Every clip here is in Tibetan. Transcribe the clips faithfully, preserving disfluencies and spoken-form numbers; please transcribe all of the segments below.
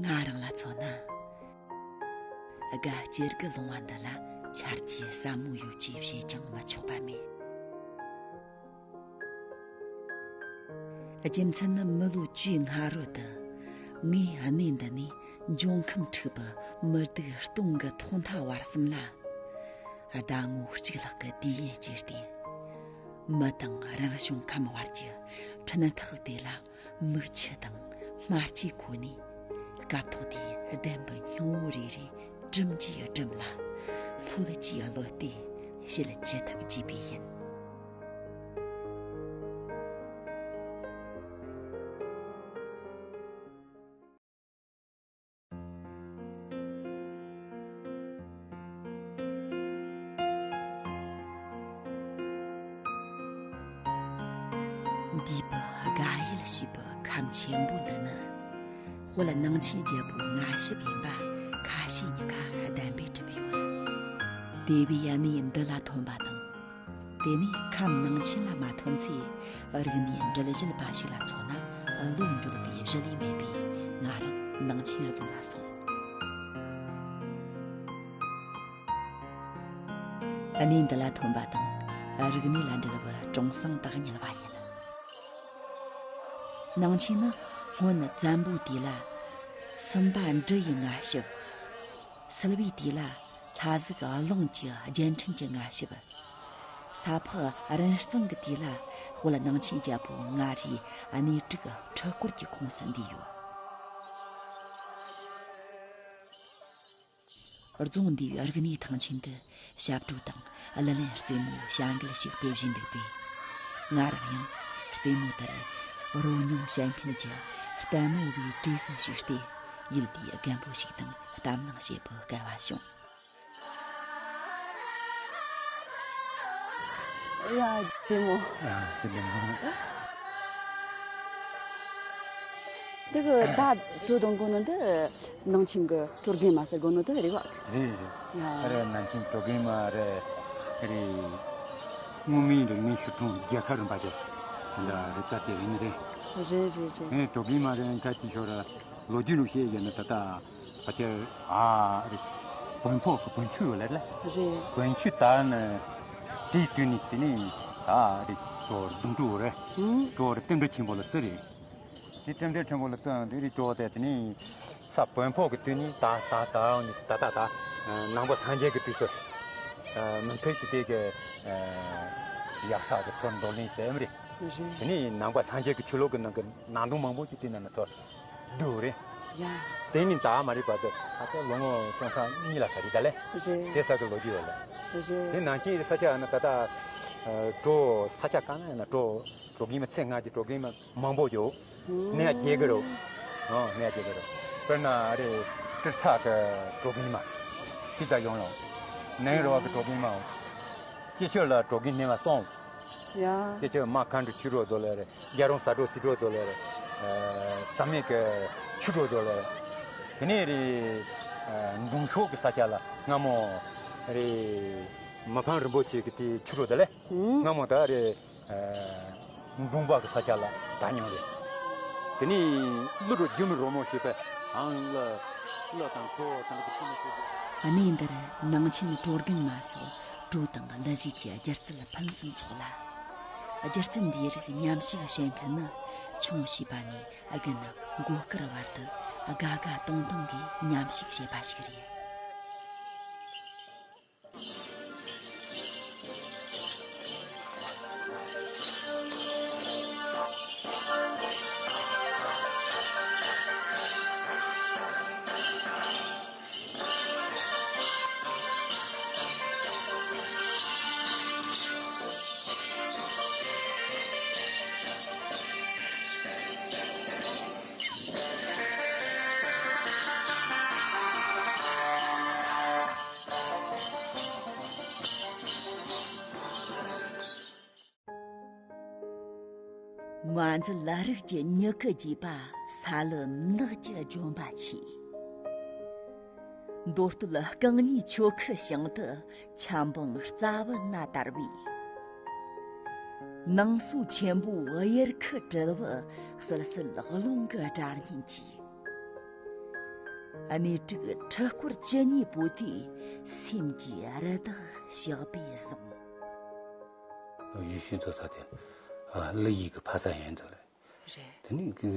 ང་རང་ལ་མཚོན་ན། དགའ་སྐྱིད་ཀྱི་ལུང་བ་འདི་ལ་ཆ་རྒྱུས་ཟབ་མོ་ཡོད་ཅེས་བཤད་ཀྱང་མི་ཆོག་པ་མེད། རྒྱུ་མཚན་ནི་མི་ལོ་བཅུའི་སྔ་རོལ་དུ། ངས་གནས་འདི་ནས་འབྱུང་ཁམས་འཁྲུགས་པའི་མི་སྡུག་སྟོང་གི་ཐོག་མཐའ་བར་གསུམ་ལ། ཟླ་ངོ་གཅིག་ལྷག་གི་དུས་ཡུན་སྤྱད་དེ། མི་དང་རང་བྱུང་ཁམས་བར་གྱི་འཕྲིན་ཐག་དེ་ལ་མིག་ཆུ་དང་སྨྲ་ལྕེ་ཁོ་ནས་སྐབས་ཐོག་དེའི་བདེན་པའི་སྙིང་བོ་རེ་རེ་སྒྲིམ་གྱིས་སྒྲིམ་ལ། ལྷོད་ཀྱིས་གློད་དེ་བཤད་ཅི་ཐུབ་བགྱིས་པས་ཡིན། འདས་པའི་དགའ་ཡུལ་ཞེས་པའི་ཁམས་ཆེན་པོ་འདི་ནི། དཔལ་ནང་ཆེན་རྒྱལ་པོའི་མངའ་ཞབས་ཡིན་པ་ཁ་ཤས་ཉི་ཁ་བདེན་པས་གྲུབ་ཡོད། དེ་བས་གནས་འདི་ལ་ཐོན་པ་དང་། དེ་ནས་ཁམས་ནང་ཆེན་ལ་མ་ཐོན་ཚེ། རིག་གནས་འགྲུལ་བཞུད་པ་ཞིག་ལ་མཚོན་ན་བློ་འགྱོད་པའི་གཞི་ལས་མེད་པས། ང་རང་ནང་ཆེན་རྫོང་ལ་སོང་། གནས་འདི་ལ་ཐོན་པ་དང་། རིག་གནས་ལ་འབྲེལ་བའི་གྲོང་སྲང་དག་ཉུལ་བ་ཡིན། ནང་ཆེན་ནི་སྔོན་བཙན་པོའི་དུས་ལ་སུམ་པ་འབྲི་ཡི་མངའ་ཞབས། སིལ་བུའི་དུས་ལ་ལྷ་གཟིགས་གླིང་གི་རྒྱལ་ཕྲན་གྱི་མངའ་ཞབས། ས་ཕག་རིན་གཙང་གི་དུས་ལ་དཔལ་ནང་ཆེན་རྒྱལ་པོ་མངའ་རིས་གནས་དྲུག་ཁྲི་སྐོར་གྱི་ཁོངས་སུ་འདུས་ཡོད། རྫོང་འདིའི་རིག་གནས་ཐང་ཆེན་དུ་ཞབས་བྲོ་དང་གླུ་ལེན་རྩེད་མོའི་བྱ་འགུལ་ཞིག་སྤེལ་བཞིན་འདུག་པས། ང་རང་ཡང་རྩེད་མོ་དེར་རོལ་མྱོང་བྱེད་མཁན་གྱི་ལྟད་མོ་བའི་གྲས་སུ་ཞུགས་ཏེ། ཡུལ་དེའི་རྒན་པོ་ཞིག་དང་གཏམ་གླེང་བྱེད་པའི་སྐལ་བ་བྱུང་། ཡ། རྩེད་མོ། ཡ། རྩེད་མོ། དེ་གི་ད་བྲོ་གཏོང་གོ་ནོ་འདི་ནང་ཆེན་གི་བྲོ་རྒན་མ་ཟེར་གོ་ནོ་འདི་རེད་བ། རེད་རེད། ཡ། ཨ་རེ་ནང་ཆེན་བྲོ་རྒན་མ་རེད། རེད། སྔོན་མའི་རིག་གནས་ཤུལ་ཐོན་རྒྱལ་ཁབ་རིམ་པ་དེ་འདྲ་རེད་ད་དེ་རེད་ནི་རེད། རེད་རེད་རེད། ཨེ་བྲོ་རྒན་མ་རེད། ད་ཅི་ཤོར་ལོ་རྒྱུས་ལུགས་བཤད་ཡོད་ན་ད་ལྟ། ཕལ་ཆེར་ཨ་རེ། བོན་ཕོ་གི་བོན་ཆོས་ཡོད་ལེ་ལེ། རེད། བོན་ཆོས་དར་ནས་དེའི་དུས་ནས་དེ་ནས་ཨ་རེ་བྲོ་རྡུང་བྲོ་རེད། ཧུམ། བྲོ་རེ་རྟེན་འབྲེལ་ཆེན་པོ་ལ་བརྩི་རེད། དེ་རྟེན་འབྲེལ་ཆེན་པོ་ལ་བརྩི་ཡང་དེ་རེ་བྲོ་དེ་དེ་ནས་ས་བོན་ཕོ་གི་དུས་ནས་ད་ད་ད་ནས་ད་ད་ད་ནང་པ་སངས་རྒྱས་ཀྱི་དུས་སུ་མུ་མཐུད་ཀྱི་དེ་གི་ཡག་ས་གི་ཚུར་འདོར་ལེན་ཟེར་ཨེམ་རེད། རེད། དེ་ནས་ནང་པ་སངས་རྒྱས་ཀྱི་ཆོས་ལུགས་ཀྱི་ནང་གི་ནང་དོན་མང་པོ་ཅིག་དེ་ནང་ན་ཚུར། འདུག་རེད། ཡ། དེ་ནི་ད་མ་རེད་པ་དེ་ད་ལྟ་ལོ་ངོ་སྟོང་ཕྲག་གཉིས་ལ་ག་རེ་ད་ལེ། རེད། དེ་ས་གི་ལོ་རྒྱུས་ཡོད་ལེ། རེད། དེ་ནང་ཆེན་ས་ཆ་ན་ད་ལྟ་བྲོ་ས་ཆ་གང་ན་ཡང་ན་བྲོ་བྲོ་རྒན་མ་ཚེ་སྔ་གི་བྲོ་རྒན་མ་མང་པོ་ཡོད། ནས་ཡ་རྒྱལ་གི་རོ། ཨོ་ནས་ཡ་རྒྱལ་གི་རོ། དཔེར་ན་རེད་ཏིར་ཚ་གི་བྲོ་རྒན་མ་ཏི་ཙ་ཡོང་ཡོང་། ནས་རོ་བ་གི་བྲོ་རྒན་མ་ཅི་ཆོད་ལ་བྲོ་རྒན་ནས་མ་སོང་། ཡ། ཅེ་ཅེ་མ་མཁའ་འགྲོ་ཆོས་འགྲོ་དོ་ལེ་རེ། རྒྱལ་རོང་ས་འགྲོ་སྲིད་འགྲོ་དོ་ལེ་རེ། ས་མེད་ཀྱི་ཆོས་འགྲོ་དོ་ལེ་རེ། དེ་ནས་རེ། འབྲོང་ཤོག་གི་ས་ཆ་ལ་སྔ་མོ་རེ། མི་ཕམ་རིན་པོ་ཆེ་གི་དེ་ཆོས་འགྲོ་དོ་ལེ། སྔ་མོ་ད་རེ། འབྲོང་པ་གི་ས་ཆ་ལ་ད་མྱོང་རེ། དེ་ནས་གླུ་རུ་རྒྱུ་མི་རོ་མོ་ཞེས་པའི་ཨང་གླུ། གླུ་དང་བྲོ་དང་གི་ཆོས་མི་ཆོས་ཀྱི། གནས་འདིར་ནང་ཆེན་བྲོ་རྒན་མ་སོགས། བྲོ་དང་གླུ་གཞས་ཀྱི་སྒྱུ་རྩལ་ཕུན་སུམ་ཚོགས་ལ། སྒྱུ་རྩལ་འདིའི་རིགས་མཉམ་ཞུགས་བྱེད་མཁན་ནི་ཆུང་བྱིས་པ་ནས་རྒན་མགོ་དཀར་བར་དུ་དགའ་དགའ་སྟོང་སྟོང་གིས་མཉམ་ཞུགས་བྱེད་པ་ཞིག་རེད། མ་འཛི་ལ་རིགས་ཀྱི་མྱུ་གུ་རྒྱས་པ། ས་ལུ་ནགས་ཀྱི་ལྗོན་པ་ཆེ། མདོ་སྟོད་རྐང་གཉིས་ཆོ་ཁུ་བྱང་དུ། ཆབ་འབངས་རྩ་བུ་ན་དར་བའི། ནང་སོ་ཆེན་པོའི་གཡེར་ཁུ་དྲིལ་བུ། བསིལ་བསིལ་རླུང་གི་སྒྲ་སྙན་གྱིས། གནས་དྲུག་ཁྲི་སྐོར་བཅུ་གཉིས་པོ་དེའི་སེམས་ཀྱི་རི་དྭགས་ཞགས་པས་བཟུང་། ཡུལ་ཤུལ་རྫོགས་ས་དེ་ཨ་ཀླུ་ཡུལ་གྱི་ཕ་ས་ཡིན་ཚོད་ལ། རེད། དེ་ནས་ཀླུ་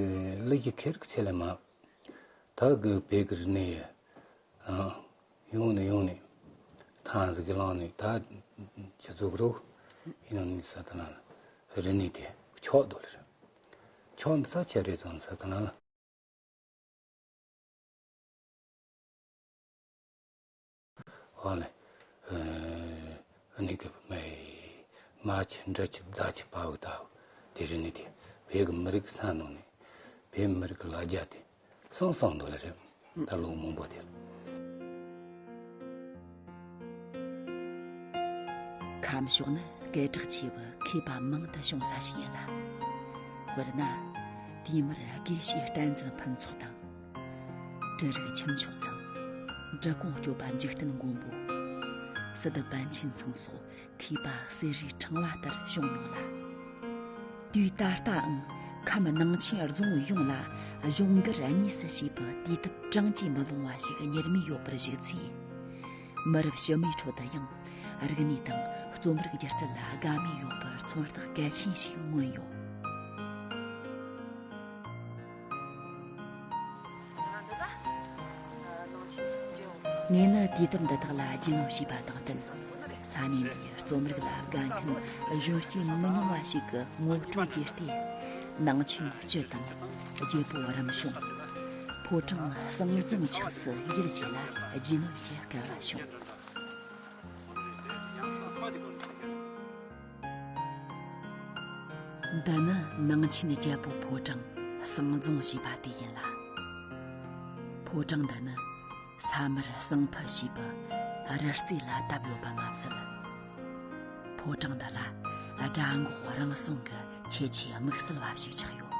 ཡུལ་ཁེར་གི་ཚེ་ལས་མ། ད་གི་བོད་ཀྱི་རིག་གནས་ཡི་ཨ་ཡོང་ནས་ཡོང་ནས་ཐང་ཟིག་གི་ལངས་ནས་ད་ཁྱེད་ཚོ་གི་རོགས་ཡིན་ནོ་ནི་ས་དེ་ན་རིག་གནས་དེ་ཆོག་འདུག་ལ་རེད། ཆོག་འདི་ས་ཁྱེད་རེད་ཚོ་ས་དེ་ན་ལ། ཨོ་ལེ། ཨ་ནི་གི་མེ་མ་ཆི་འདྲ་ཆི་རྫ་ཆི་པ་བུ་ད་དེ་རིག་གནས་དེ་བོད་ཀྱི་མི་རིགས་ས་ནང་ནས་བོད་མི་རིགས་ཀྱི་ལ་རྒྱ་དེ་སང་སང་འདུག་ལ་རེད། ད་ལོ་མང་པོ་དེ། ཁམས་ཕྱོགས་ནི་སྐད་གྲགས་ཆེ་བའི་མཁས་པ་མང་དུ་བྱུང་ས་ཞིག་ཡིན་ལ། དཔེར་ན། དེ་མུར་དགེ་བཤེས་བསྟན་འཛིན་ཕུན་ཚོགས་དང་། འབྲུ་རིགས་ཁྱུ་མཆོག་ཚང་། འབྲི་གུང་སྐྱོབ་པ་འཇིག་རྟེན་མགོན་པོ། སི་ཏུ་པཎ་ཆེན་ཚང་སོགས་མཁས་པ་གསེར་རིའི་ཕྲེང་བ་ལྟར་བྱུང་མྱོང་ལ། དུས་ད་ལྟའང་ཁམས་ནང་ཆེན་རྫོང་ཡོངས་ལ་གཞུང་སྒར་གཉིས་སུ་ཕྱེས་པའི་དུས་དེབ་གྲངས་ཀྱིས་མི་ལོངས་པ་ཞིག་གཉེར་མི་ཡོད་པར་གཞིགས་ཚེ། མི་རབས་ཕྱི་མའི་ཁྲོད་དུ་ཡང་རིག་གནས་དང་རྩོམ་རིག་སྒྱུ་རྩལ་ལ་དགའ་མོས་ཡོད་པར་མཚོན་རྟགས་གལ་ཆེན་ཞིག་མངོན་ཡོད། ངས་ནི་དུས་དེབ་འདི་དག་ལ་རྒྱུས་ལོན་བྱས་པ་དང་བསྟུན། ས་གནས་འདིའི་རྩོམ་རིག་ལ་དགའ་མཁན་གཞོན་སྐྱེས་མི་ཉུང་བ་ཞིག་གི་ངོ་སྤྲོད་བརྒྱུད་དེ། ནང་ཆེན་སྤྱི་དང་རྒྱལ་པོ་རིམ་བྱུང་། ཕོ་བྲང་གསང་རྫོང་ཆགས་སུ་ཡིད་ཆེས་ལ་རྒྱུས་ལོན་གྱི་སྐལ་བ་བྱུང་། འདི་ནི་ནང་ཆེན་རྒྱལ་པོ་ཕོ་བྲང་གསང་རྫོང་ཞེས་པ་དེ་ཡིན་ལ། ཕོ་བྲང་འདི་ནི་ས་དམར་གསང་ཕུ་ཞེས་པའི་རི་རྩེ་ལ་བཏབ་ཡོད་པ་མ་ཟད། ཕོ་བྲང་འདི་ལ་སྦྲ་འགོག་རང་སྲུང་གི་ཁྱད་ཆོས་དམིགས་བསལ་བ་ཞིག་ཆགས་ཡོད།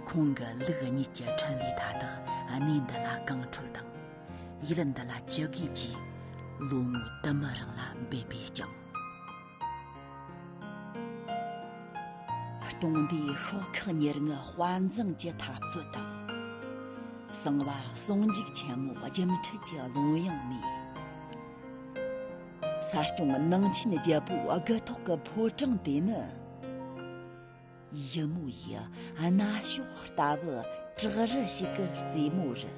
ཁོང་གི་ལུགས་གཉིས་ཀྱི་འཕྲིན་ལས་མཐའ་དག་གནས་འདི་ལ་གང་འཕྲོད་དང་། ཡུལ་འདི་ལ་ཅི་དགོས་ཀྱིས་ལོ་ངོ་དུ་མ་རིང་ལ་འབད་པས་བསྐྱངས། སྟོང་སྡེའི་ཤོག་ཁག་ཉེར་ལྔ་དཔའ་མཛངས་ཀྱི་འཐབ་རྩོད་དང་། གསང་བ་ཟུང་འཇུག་ཆེན་མོ་སྒྱུ་འཕྲུལ་གྱི་ཀློང་ཡངས་ནས། ས་སྐྱོང་ནང་ཆེན་རྒྱལ་པོའི་དགུ་ཐོག་གི་ཕོ་བྲང་དེ་ནི། ཡུ་མོ་ཡི་རྣ་གཤོག་ལྟ་བུ་བྲག་རི་ཞིག་གི་རྩེ་མོ་རུ།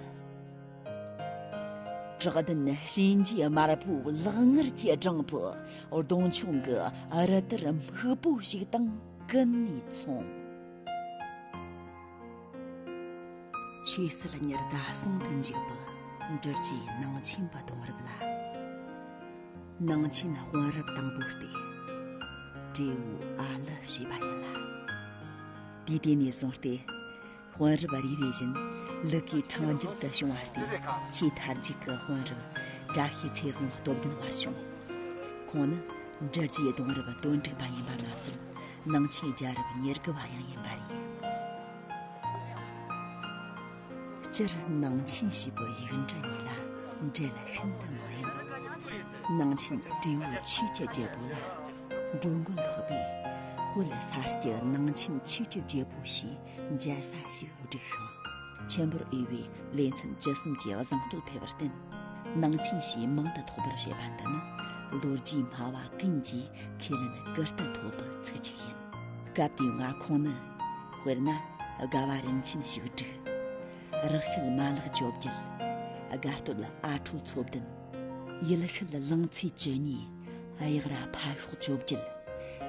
བྲག་གདན་གཤིན་རྗེ་དམར་པོའི་ལག་ངར་གྱི་སྦྲང་བུ་གདོང་མཆོང་གི་རི་དར་སྨུག་པོ་ཞིག་དང་ཀུན་ནས་མཚུངས། ཆོས་སྲིད་གཉེར་ཟླ་ཟུང་དུ་འཇུག་པའི་འབྲི་རྒྱུའི་ནང་ཆེན་པའི་གདུང་རབས་ལ། ནང་ཆེན་དཔོན་རབས་དང་པོ་སྟེ། ཏྲེ་བོ་ཨ་ལི་ཞེས་པ་ཡིན་ལ། དུས་དེ་ནས་བཟུང་སྟེ། དཔོན་རབས་རེ་རེ་བཞིན་ལུགས་ཀྱི་འཕྲེང་རྒྱུད་དུ་བྱུང་བ་སྟེ། ཆེས་མཐར་མཇུག་གི་དཔོན་རབས་བཀྲ་ཤིས་ཚེ་དབང་སྟོབས་ལྡན་བར་བྱུང་། ཁོང་ནི་འབྲི་རྒྱུའི་གདུང་རབས་དོན་འགྲིག་པ་ཡིན་པ་མ་ཟད། ནང་ཆེན་རྒྱལ་རབས་ཉེར་དགུ་བ་ཡང་ཡིན་པ་རེད། སྤྱིར་ནང་ཆེན་ཞེས་པའི་ཡིག་འབྲུ་གཉིས་ལ་འབྲེལ་ཤིན་ཏུ་མང་ཡང་། ནང་ཆེན་ཏྲེ་བོའི་ཆོས་ཀྱི་རྒྱལ་པོ་ལ་འགྲོ་མགོན་འཕགས་པས་དཔལ་ས་སྐྱ་ནང་ཆེན་ཆོས་ཀྱི་རྒྱལ་པོ་ཞེས་མཇལ་ས་ཞིག་བསྒྲིགས་ཤིང་། ཆེན་པོར་འོས་པའི་ལེ་ཚན་བཅུ་གསུམ་གྱི་གཟེངས་བསྟོད་ཕེབས་པར་བརྟེན། ནང་ཆེན་ཞེས་མིང་དུ་ཐོགས་པར་བྱེད་པ་འདི་ནི་ལོ་རྒྱུས་སྨྲ་བ་ཀུན་གྱིས་ཁས་ལེན་ཀུན་ཏུ་ཐོབ་པའི་ཚིག་ཅིག་ཡིན། སྐབས་དེའི་མངའ་ཁོངས་ནི། དཔེར་ན། དགའ་བ་རིན་ཆེན་ཞིག་བསྒྲིགས། རག་ཤུལ་མ་ལག་བཅོ་བརྒྱད། དགའ་སྟོད་ཨ་ཁྲོ་ཚོ་བདུན། ཡུལ་ཤུལ་གླང་ཚེ་བཅུ་གཉིས། གཡག་ར་ཕ་ཤོག་བཅོ་བརྒྱད།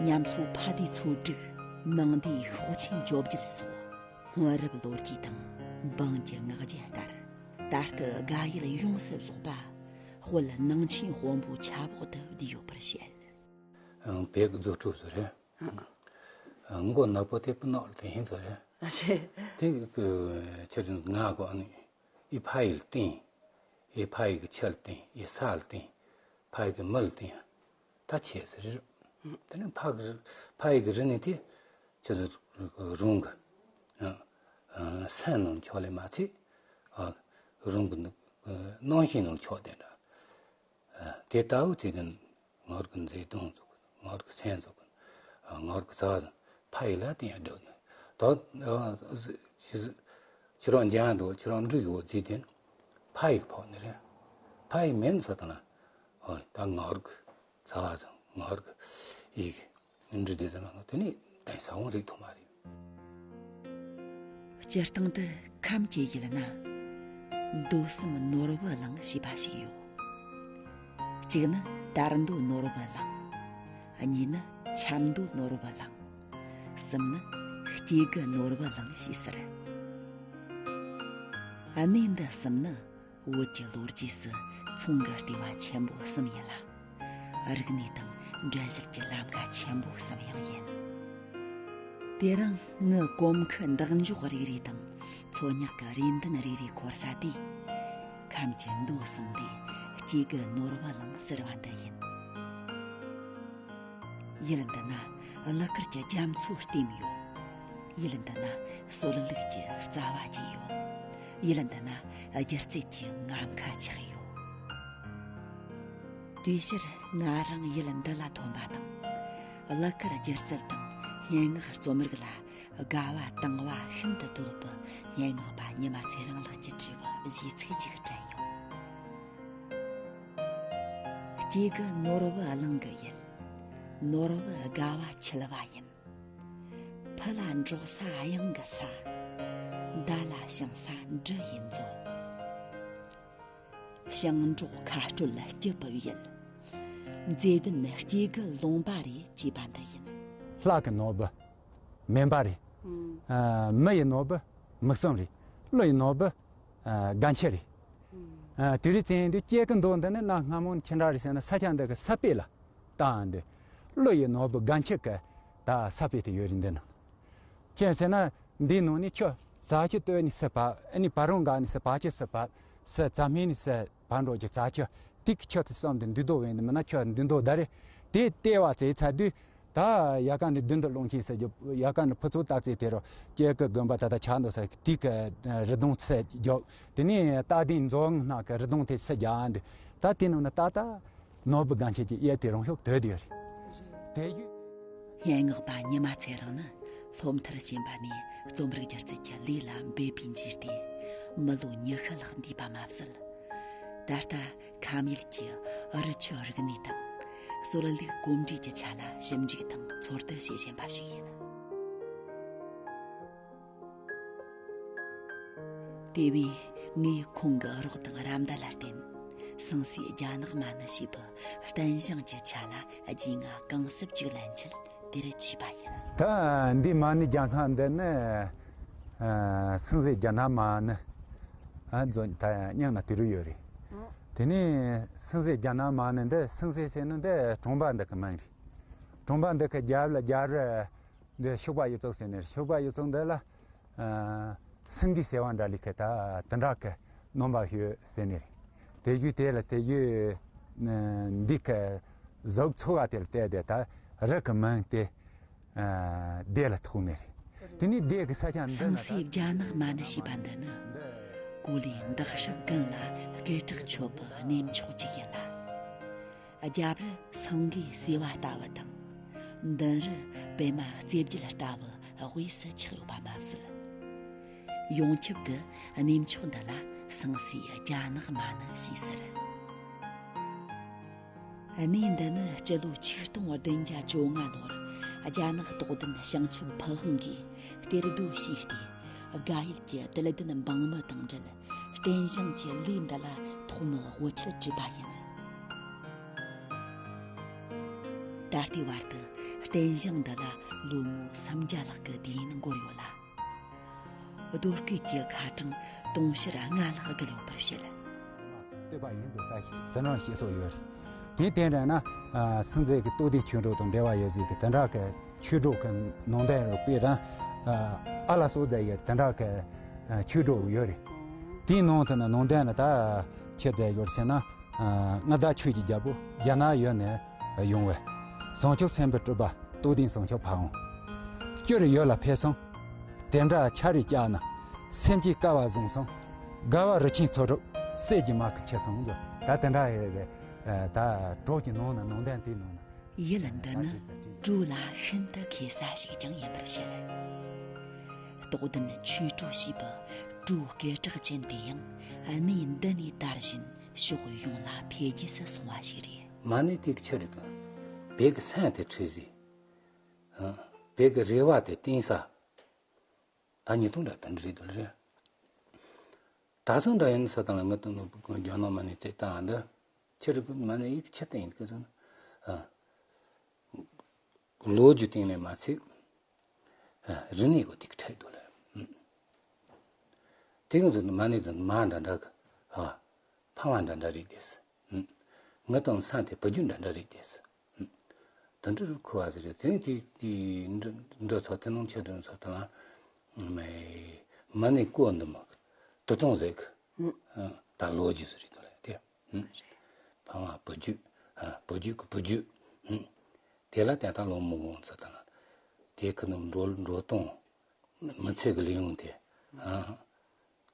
ཉམ་ཚོ་ཕ་དེ་ཚོ་དྲུག། ནང་སྡེའི་ཤོག་ཆེན་བཅོ་བརྒྱད་སོགས། སྔོན་རབས་ལོ་རྒྱུས་དང་འབངས་ཀྱི་ངག་རྒྱུན་ལྟར། ད་ལྟ་དགའ་ཡུལ་ཡོངས་སུ་རྫོགས་པ། དཔལ་ནང་ཆེན་དཔོན་པོའི་ཆབ་འོག་ཏུ་བསྡུས་ཡོད་པར་བཤད། ཨང་། བོད་ཀྱི་རྫུ་འཕྲུལ་ཟེར་རེད། ཨང་། མགོ་ནག་པོ་དེ་སྤུ་ནག་ལ་དེ་ཧིན་ཟེར་རེད། རེད། དེ་གི་ཁྱེད་ཚོ་ང་གོ་ནི། ཨི་ཕ་ཡི་ལ་བརྟེན། ཨི་ཕ་ཡི་གི་ཆུ་ལ་བརྟེན། ཨི་ས་ལ་བརྟེན། ཕ་ཡི་གི་མི་ལ་བརྟེན། ད་ཆེ་ཟེར་རེད། དེ་ནི་ཕ་གི་ཕ་ཡི་གི་རི་ནི་དེ་ཁྱེད་ཚོ་རང་གི་ཨ་ཨ་སེམས་ནང་ཁྱོག་ལས་མ་ཚད། ཨ་རང་གི་ནང་ཨ་རྣམ་ཤེས་ནང་ཁྱོག་དེ་འདྲ། དེ་ལྟ་བུ་ཚེ་དང་ངོར་གི་མཛེས་སྡུག་ཚོགས་ངོར་གི་སེམས་ཚོགས་ངོར་གི་རྩ་ཕ་ཡི་ལ་དེ་ཡང་འགྲོ་ནས་ད་ཞི་ ཁྱེད་རང་འཇང་འདུག་ཁྱེད་རང་འབྲུ་ཡོད་ཟེར་དུས། ཕ་ཡིག་ཕོག་ནི་རེད། ཕ་ཡིག་མིན་ཟེར་དང་ན། ཨོ་ད་ངར་གི་ཚ་བ་དང་ངར་གི་ཡིག་འབྲུ་དེ་ཚོ་ནང་དུ་དེ་ནི་གདན་ས་བོ་རིག་ཐུབ་མ་རེད། སྤྱིར་བཏང་དུ་ཁམས་ཀྱི་ཡུལ་ན་མདོ་གསུམ་ནོར་བུ་གླིང་ཞེས་པ་ཞིག་ཡོད། གཅིག་ནི་དར་མདོ་ནོར་བུ་གླིང་། གཉིས་ནི་ཆབ་མདོ་ནོར་བུ་གླིང་། གསུམ་ནི་སྐྱེ་རྒུ་ནོར་བུ་གླིང་ཞེས་ཟེར། གནས་འདི་གསུམ་ནི་བོད་ཀྱི་ལོ་རྒྱུས་སུ་ཚོང་གི་ལྟེ་བ་ཆེན་པོ་གསུམ་ཡིན་ལ། རིག་གནས་དང་འགྲན་བཞུད་ཀྱི་ལམ་ཁ་ཆེན་པོ་གསུམ་ཡང་ཡིན། དེ་རིང་ངི་གོམ་ཁུ་འདེགས་འཇོག་རེ་རེ་དང་མཚོ་ཉག་གི་རེ་འདུན་རེ་རེ་འཁོར་ས་དེ། ཁམས་ཀྱི་མདོ་གསུམ་ལས་སྐྱེ་རྒུ་ནོར་བུ་གླིང་ཟེར་བ་འདི་ཡིན། ཡུལ་འདི་ན་གླུ་གར་གྱི་རྒྱ་མཚོ་བསྟིམ་ཡོད། ཡུལ་འདི་ན་སྲོལ་ལུགས་ཀྱི་རྩ་བ་རྒྱས་ཡོད། ཡུལ་འདི་ན་སྒྱུ་རྩལ་གྱི་ངམ་ཁ་ཆགས་ཡོད། དེའི་ཕྱིར་ང་རང་ཡུལ་འདི་ལ་ཐོན་པ་དང་། གླུ་གར་སྒྱུ་རྩལ་དང་སྙན་ངག་རྩོམ་རིག་ལ་དགའ་བ་དང་བ་ཤིན་ཏུ་དོད་པའི་སྙན་ངག་པ་ཉི་མ་ཚེ་རིང་ལགས་ཀྱིས་བྲིས་པའི་གཞས་ཚིག་ཅིག་དྲན་ཡོང་། སྐྱེ་རྒུ་ནོར་བུ་གླིང་གི་ཡུལ། ནོར་བུ་དགའ་བ་འཁྱིལ་བ་ཡིན། ཕུ་ལ་འབྲོག་ས་གཡང་གི་ས། མདའ་ལ་ཞིང་ས་འབྲུ་ཡིས་མཛོད། ཞིང་འབྲོག་ཁ་སྤྲོད་ལ་སྐྱིད་པའི་ཡུལ། མཛེས་ལྡན་སྐྱེ་རྒུ་ལུང་པ་རེད་ཅེས་པ་འདི་ཡིན། ལྷ་གི་ནོར་བུ་མེ་འབར་རེད། ཨ། མི་ཡི་ནོར་བུ་མིག་གསུམ་རེད། ཀླུ་ཡི་ནོར་བུ་ཨ། དགའ་འཁྱིལ་རེད། ཨ། དེ་རིང་ཙན་དུས་སྐྱེ་རྒུ་མདོ་འདི་ནི་གནའ་སྔ་མོ་ནས་ཅི་འདྲ་རེད་ཟེར་ན་ས་ཆ་འདི་གི་ས་དཔེ་ལ་བལྟས་ཏེ། ཀླུ་ཡི་ནོར་བུ་དགའ་འཁྱིལ་གི་ད་ས་དཔེ་དེ་ཡོད་རེད་འདི་ན། ཅི་ཟེར་ན་འདིའི་ནང་ནས་ཁྱོད་རྩྭ་ཆུ་སྟོད་ནས་སུ་བབས། ཨ་ནི་བ་རུང་སྒང་ནས་སུ་བར་ཆུ་སུ་བབས། སུ་རྩྭ་སྨད་ནས་སུ་བབས་འགྲོ་རྒྱུ་རྩྭ་ཆུ་དེ་གི་ཆུ་དེ་བསམ་དུས་འདི་མདོ་བས་འདི་མིན་ན་ཁྱོད་འདི་མདོ་ད་རེད། དེ་ལྟེ་བ་ཟེར་ཚར་དུས། ད་ཡ་ག་ནས་བདུད་འདུལ་ཀློང་ཆེན་ཟེར་རྒྱུ། ཡ་ག་ནས་ཕུན་ཚོགས་སྟག་རྩེ་དེ་རུ་སྐྱེ་རྒུ་དགོན་པ་ད་ལྟ་ཆགས་འདུག་ས་དེ་གི་རི་གདུང་སུ་རྒྱག་དེ་ནས་རྟ་སྡིངས་མཛོ་སྔགས་ནག་གི་རི་གདུང་དེ་སུ་རྒྱག་འདི། ད་དེ་ནང་ན་ད་ལྟ་ནོར་བུ་དགའ་འཁྱིལ་གྱི་གཡུ་དེ་རང་ཤུགས་དོད་ཡོད་རེད། དེ་ཡུལ། སྙན་ངག་པ་ཉི་མ་ཚེ་རིང་ནི་སློབ་མཐར་ཕྱིན་པ་ནས་རྩོམ་རིག་སྒྱུ་རྩལ་གྱི་ལས་ལ་འབད་པའི་འཇུག་སྟེ་མི་ལོ་ཉི་ཤུ་ལྷག་འདས་པ་མ་ཟད། ད་ལྟ་ཁམས་ཡུལ་གྱི་རི་ཆུ་རིག་གནས་དང་སྲོལ་ལུགས་གོམས་འདྲིས་ཀྱི་ཆ་ལ་ཞིབ་འཇུག་དང་འཚོལ་བསྡུ་བྱེད་བཞིན་པ་ཞིག་ཡིན། དེ་བས་ངས་ཁོང་གི་རོགས་དང་རམ་འདེགས་ལ་བརྟེན། སང་སའི་རྒྱ་ནག་མ་ཎི་ཞེས་པའི་རྟེན་བཞེངས་ཀྱི་ཆ་ལ་རྒྱུས་མངའ་གང་ཟབ་ཅིག་ལེན་ཆེད་དེར་ཆས་པ་ཡིན། ད་འདི་མ་ཎི་རྒྱ་སྣག་འདི་ནི་ཨ་སང་སའི་རྒྱ་སྣག་མ་ཎི་ཨ་མཛོད་ད་རྙིང་ན་དེ་རུ་ཡོད་རེད། དེ་ནས་སང་སའི་རྒྱ་སྣག་མ་ཎི་འདི། སང་སའི་ཟེར་ནི་འདི་གྲོང་པ་འདི་གི་མིང་རེད། གྲོང་པ་འདི་གི་རྒྱབ་ལ་རྒྱབ་རི་འདི་ཤུག་པ་གཡུ་ཙོག་ཟེར་ནི་རེད། ཤུག་པ་གཡུ་ཙོག་འདི་ལ་ཨ་སེང་གེ་ཟེར་བ་འདྲ་ལི་ཁ་ད་དེ་འདྲ་གི་རྣམ་པ་ཡོད་ཟེར་ནི་རེད། དེ་བཞིན་དེ་ལ་དེ་བཞིན་འདི་གི་གཟུགས་ཚོ་བ་དེ་ལ་བལྟས་ཏེ་ད་རི་གི་མིང་དེ་ཨ་དེ་ལ་ཐོགས་ནི་རེད། དེ་ནས་དེ་གི་ས་ཆ་འདི་སང་ན་སའི་རྒྱ་ནག་མ་ཎི་ཞེས་པ་འདི་ནི་གོ་ལའི་འདེགས་སྲབ་ཀུན་ལ་སྐད་གྲགས་ཆོད་པའི་གནས་མཆོག་ཅིག་ཡིན་ལ། རྒྱབ་རི་སེང་གེའི་ཟེ་བ་ལྟ་བུ་དང་། མདུན་རི་པད་མ་རྩེ་བརྒྱད་ལྟ་བུ་དབུས་སུ་ཆགས་ཡོད་པ་མ་ཟད། ཡོངས་ཁྱབ་ཏུ་གནས་མཆོག་འདི་ལ་སང་སའི་རྒྱ་ནག་མ་ཎི་ཞེས་ཟེར། གནས་འདི་ནི་སྤྱི་ལོ་ཆིག་སྟོང་བདུན་བརྒྱ་བཅོ་ལྔ་ལོར་རྒྱ་ནག་རྟོགས་ལྡན་བྱང་ཆུབ་ཕུན་དབང་གིས་གཏེར་སྡོད་བྱས་ཏེ། དགའ་ཡུལ་གྱི་དད་ལྡན་འབངས་མི་དང་འབྲེལ། རྟེན་བཞེངས་ཀྱི་ལས་འདི་ལ་ཐོག་མའི་དབུ་ཁྱུད་བྲིས་པ་ཡིན། ད་ལྟའི་བར་དུ་རྟེན་བཞེངས་འདི་ལ་ལོ་ངོ་སུམ་བརྒྱ་ལྷག་གི་དུས་ཡུན་འགོར་ཡོད་ལ། རྡོ་བརྐོས་ཀྱི་ཁ་གྲངས་དུང་ཕྱུར་ལྔ་ལྷག་བརྒལ་ཡོད་པར་བཤད། བསྟོད་པ་ཡིན་ཟེར་ལྟ་ཞིག་ཙི་ནང་ཞེས་སོགས་ཡོད་རེད། དེའི་སྟེང་རེད་ན། ཨ་སེམས་ཅན་གྱི་རྟོགས་ལྡན་ཆོས་གྲོགས་དང་འབྲེལ་བ་ཡོད་ཟེར་གི་དེ་འདྲ་གི་ཆོས་གྲོགས་ཀྱི་ནང་དོན་རུ་དཔེ་རང་། ཨ་ཨ་ལ་སོགས་ཟེར་ཡོད་དེ་འདྲ་གི་ཨ་ཆོས་གྲོགས་ཡོད་རེད། དེའི་ནང་དུ་ནི་ནང་དོན་ལ་ད་ཆེ་ཙམ་ཡོད་ཟེར་ན། ཨ་མངའ་བདག་ཆོས་ཀྱི་རྒྱལ་པོ་རྒྱ་ནག་ཡུལ་ནས་ཡོང་བའི་བྱང་ཆུབ་སེམས་དཔའི་སྤྲུལ་པ་རྟོགས་ལྡན་བྱང་ཆུབ་ཕ་བོང་། སྤྱིར་ཡུལ་ལ་ཕེབས་སོང་། དེ་འདྲ་ཆ་རེ་བཅག་ན་སེམས་ཀྱི་སྐལ་བ་བཟུང་སོང་། དགའ་བ་རུ་ཆེན་ཚོ་དྲུག་སྲས་ཀྱི་མ་ཁུ་ཁྱེར་སོང་ཟེར། ད་དེ་འདྲ་ཡོད་རེད། ད་གྲོགས་ཀྱི་ནང་ན་ནང་དོན་དེའི་ནང་ན། ཡུལ་འདི་ནི་སྤྲོ་ལ་ཤིན་ཏུ་མཁས་ས་ཞིག་ཀྱང་ཡིན་པར་བཤད། རྟོགས་ལྡན་ཆོས་གྲོགས་ཞེས་པའི་ སྤྲོའི་སྐད་གྲགས་ཅན་དེ་ཡང་གནས་འདི་ནས་དར་བཞིན་ཕྱོགས་ཡོངས་ལ་འཕེལ་རྒྱས་སུ་སོང་བ་ཞིག་རེད། མ་ཎི་དེ་གི་ཆི་རེད་དང་། བོད་ཀྱི་སེམས་དེ་ཁྲིད་ཟིག་ཨ། བོད་ཀྱི་རེ་བ་དེ་བརྟན་ས། ད་ཉིས་སྟོང་འདྲ་དེ་འདྲ་རེད་འདུག་རེད། ད་སང་འདྲ་ཡིན་ས་དང་ལ་ངི་དང་ནོ་རྒྱ་ནག་མ་ཎི་རྩེ་ལྟ་འདི། ཁྱེད་རེ་གི་མ་ཎི་ཡིག་ཆི་ལྟ་ཡིན་གི་ཟེར་ན། ཨ། ལོ་རྒྱུས་སྟེང་ནས་མ་ཚད། ཨ། རིག་གནས་གོ་དེ་གི་ཁྲིད་འདུག་ལ། ཨ། དེ་གི་ཟེར་ན་མ་ཎི་ཟེར་ན་མ་འདྲ་འདྲ་གི། ཨ། ཕ་མ་འདྲ་འདྲ་རེད་དེ། ཨ། ང་དང་སང་དེ་བུ་རྒྱུད་འདྲ་འདྲ་རེད་དེ། ཨ། དེ་འདྲ་རུ་ཁུ་བ་ཟེར་རེད། དེ་ནི་དེ་དེ་འདྲ་འདྲ་ཚོ་དེ་ནང་ཆེ་འདྲ་ཚོ་དེ་ལ། མ་ཎི་སྐོར་འདི་མོ་དུ་ཚང་ཟེར་གི། ཨ། ད་ལོ་རྒྱུས་ཟེར་རེད་དེ་ལ་དེ། ཨ། ཕ་མ་བུ་རྒྱུད། ཨ། བུ་རྒྱུད་ཀྱི་བུ་རྒྱུད། ཨ། དེ་ལ་དེ་ལྟར་ལོ་མི་འོང་ཚོ་དེ་ལ། དེ་ཁུ་ནི་འགྲོ་འགྲོ་སྟངས། མི་ཚེ་གི་ལས་ཡོང་དེ། ཨ།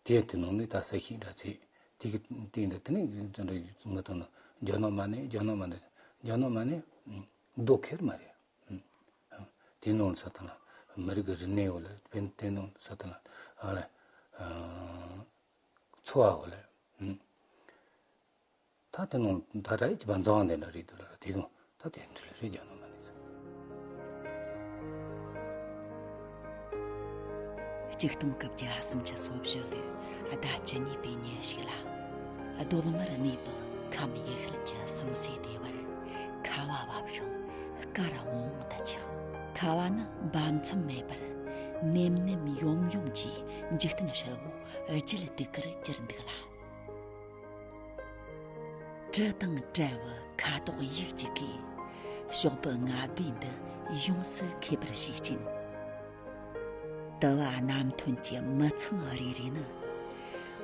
དེ་དེ་ནང་ནས་ད་ས་ཤིང་འདྲ་ཚེ། དེ་གི་སྟེང་དུ་དེ་ནས་དེ་འདྲ་ངི་དང་ནི་རྒྱ་ནག་མ་ཎི་རྒྱ་ནག་མ་ཎི་རྒྱ་ནག་མ་ཎི་རྡོ་ཁེར་མ་རེད། ཨ། དེ་ནང་ས་དང་ལ་མི་རིགས་ཀྱི་རིག་གནས་འོག་ལ་བན་དེ་ནང་ས་དང་ལ་ཨ་ལ། ཨ། འཚོ་བ་འོག་ལ། ཨ། ད་དེ་ནང་ད་ར་ཡི་ཅི་བ་འཛང་དེ་འདྲ་རེད་འདུག་ལ་དེ་གང་ད་དེ་འདྲ་རེད་རྒྱ་ནག་མ་ཎི་ཟེར། གཅིག་སྟོང་དགུ་བརྒྱ་སུམ་ཅུ་སོ་བཞི་ལོའི་ཟླ་བཅུ་གཉིས་པའི་ཉིན་ཞིག་ལ། གདོལ་མར་གནས་པའི་ཁམས་ཡུལ་ཤུལ་གྱི་སང་སེ་སྡེ་བར་ཁ་བ་བབས་ཤིང་སྐར་བོང་བོ་འདུ་ཆགས། ཁ་བ་ནི་འབབ་མཚམས་མེད་པར་ནེམ་ནེམ་ཡོམ་ཡོམ་གྱིས་འཇིག་རྟེན་ཧྲིལ་བོ་བརྗིད་སྡུག་གིར་གྱུར་འདུག་ལ། དྲི་དང་བྲལ་བའི་ཁ་དོག་ཡིད་ཀྱི་གོས། ཞོགས་པའི་རྔ་སྡེ་འདི་ཡོངས་སུ་ཁེབས་པར་བྱེད་ཅིང་། དུ་བ་སྣ་མཐོན་གྱི་མི་ཚང་རེ་རེ་ནི།